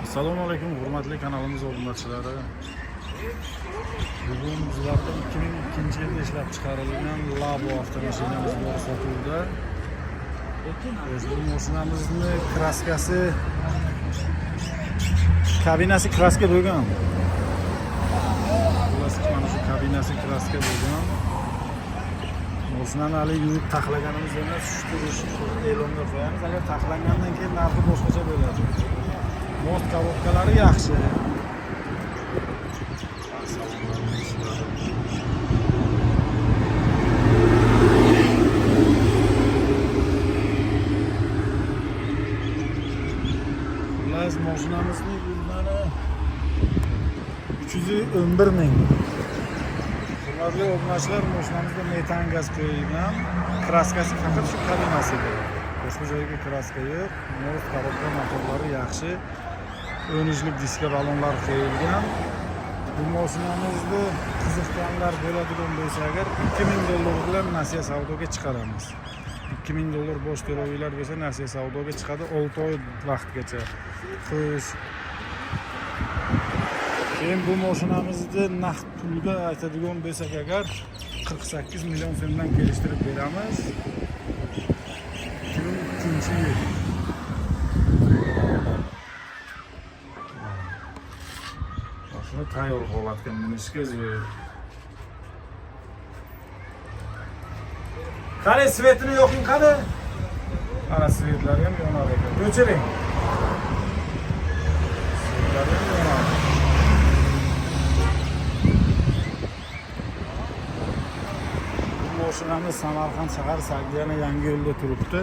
Assalomu alaykum, hurmatli kanalimiz obunachilari. Bugun bizlarda 2002-yilda ishlab chiqarilgan Labo avtomashinamiz bor sotuvda. Xo'sh, bu mashinamizni kraskasi, kabinasi kraska bo'lgan. Xullas, mana shu kabinasi kraska bo'lgan. Mashinani hali yuvib taxlaganimiz emas, shu turish e'longa qo'yamiz. Agar taxlangandan keyin narxi boshqacha bo'ladi. Most korobkalari yaxshi. Salonlarning ichlari. Xullas, mashinamizni yurgani 311 ming. Hurmatli obunachilar, mashinamizda metan gaz qo'yilgan. Kraskasi faqat shu kabinasiga. Boshqa joyga kraska yo'q. Most korobka motorlari yaxshi. 13lik diska ballonlar qo'yilgan. Bu mashinamizni qiziqqanlar bo'ladigan bo'lsa agar 2000 dollar bilan nasiya savdoga chiqaramiz. 2000 dollar bosh to'lovlar bo'lsa nasiya savdoga chiqadi 6 oy vaqtgacha. Xo'sh. Keyin bu mashinamizni naqd pulga aytadigan bo'lsak agar 48 million so'mdan kelishtirib beramiz. 2002-yil. Mashina tayyor holatga minishga zo'r. Qani svetini yoqing qani? Mana svetlari ham yonar ekan. O'chiring. Svetlari ham yonadi. Bu mashinamiz Samarqand shahar Sogdiana yangi yo'lda turibdi.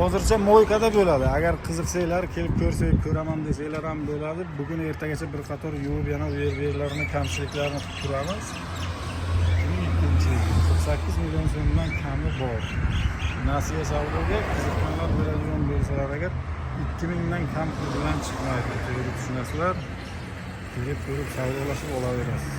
Hozircha moykada bo'ladi. Agar qiziqsanglar, kelib ko'rsak, ko'raman desanglar ham bo'ladi. Bugun ertagacha bir qator yuvib, yana u yer bu yerlarini kamchiliklarini qilib turamiz. 2002-yil 48 million so'mdan kami bor. Nasiya savdoga qiziqqanlar bo'ladigan bo'lsalar agar 2000 dan kam pul bilan chiqmaydi. To'g'ri tushunasizlar. Kelib ko'rib savdolashib olaverasiz.